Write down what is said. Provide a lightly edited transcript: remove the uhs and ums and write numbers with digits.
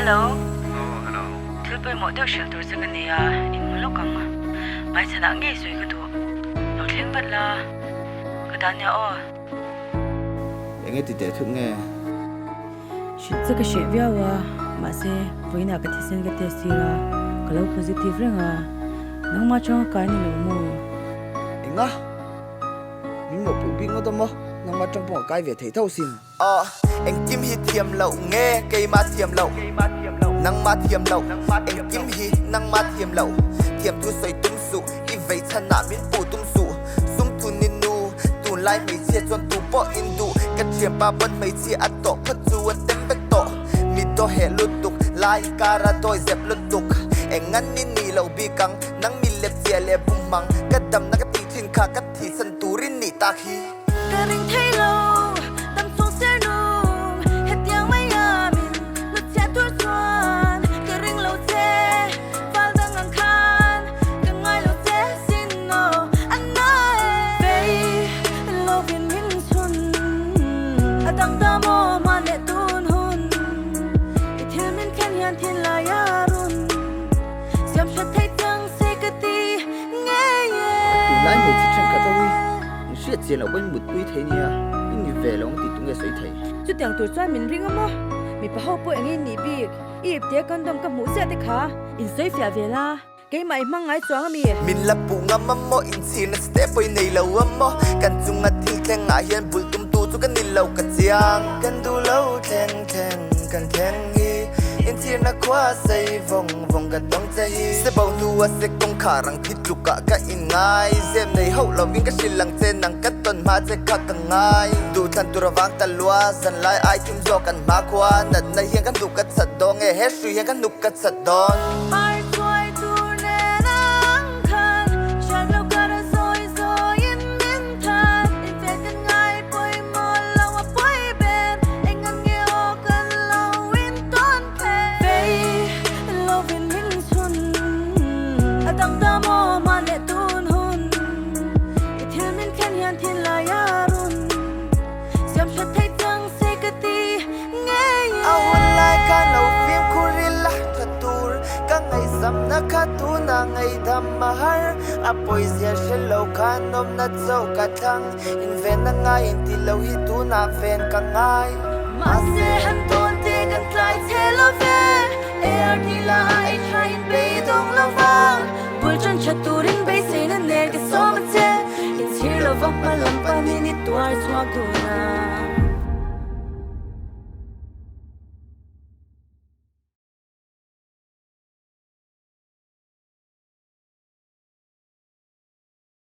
Hello. Aw, hello. Thil pawimawh deuh hrilh tur che ka nei a, inhmu lawk ang. Hmaichhanah ngei sawi ka duh. Lo thleng vat la, ka dan nia aw. Enge ti teh thut nge? Hrilh che ka hreh viau a, mahse vawiinah ka thisen ka test tir a, ka lo positive reng a, nangmah changa kai ni lo maw? Enga? Min mawhpuh bik ngawt a maw? Nangmah tang pawh a kai ve thei tho sin. Aw, engkim hi thiam loh nge keimah thiam loh? Nangmah thiam loh, engkim hi nangmah thiam loh. Thiam thu sawi tum suh, i vei chhanah min puh tum suh. Sum thun i nu, tunlai hmeichhia chuan tu pawh in duh. Ka thianpa pawn hmeichhia a tawh phawt chu a tem vek tawh. Mi daw heh lutuk, lai kara dawi zep lutuk. Engan i nih loh bik ang, nang mi let chiah leh bum hmang. Ka damna ka tih thin kha ka thihsan turin nih tak hi. Ka ring thei lo, dam chung ser nung, hetiang mai a min hnutchhiah tur chuan ka ring lo che, fal dang ang khan ka ngai lo che sin aw, a na e. Vei lovin min chhun, a dang ta maw hman leh tun hun, i thil min thlen hian thinlai a run, siam hret thei chang se ka ti ngei e. Tunlai hmeichhe thenkhat ho hi in hriat chian loh pawhin mutpui thei nia, i ni ve lo ang tih tunge sawi thei. Chutiang tur chuan min ring a maw? Mipa ho pawh eng in nih bik? I ipte condom ka hmuh chiah te kha in sawi fiah ve la, keimah i hmang ngai chuang a mi? Min la puh ngam a maw? Inchhirna chite pawh i nei lo a maw? Kan chunga thil thleng ah hian bul tum tu chu ka ni lo ka chiang. Kan duh lo thleng thleng kan thleng hi Inchhirna khua sei vawng vawng ka tawng che hi. Se bo hnu a se kawngkhar ang thi tluk ah ka in ngai. Zem nei hauh lo in ka hrilh ang che nang ka tawn hma che kha ka ngai. Duhthlan tur avang ta lua zanlai ai thim zawk kan hma khua natna hian ka hnuk a chat dawn nge he hrui hian ka hnuk a chat dawn. Ar chuai tur nen ang khan hriat lo kar a zawi zawiin min than. Infiah kan ngai pawimawh lo a pawi ber eng ang nge aw kan lo in tawn thei. Vei lovin min chhun a dang ta maw hman leh tun hun i thil min thlen hian thinlai a run siam hret thei chang se ka ti ngei e. A hun lai kha lo fimkhur ila tha tur ka ngaihzamna kha tunah ngaihdam a har a pawizia hre lo khan nawmna chauh ka thlang invenna ngai inti lo hi tunah ven ka ngai. Mahse han tawn te kan tlai chhe lo ve, AR tih lah a ei tha in beidawng lo vang. Bul tan tha turin beiseina nen ka sawm a che, inchhir lova hma lam panin i tuar chhuak dun a.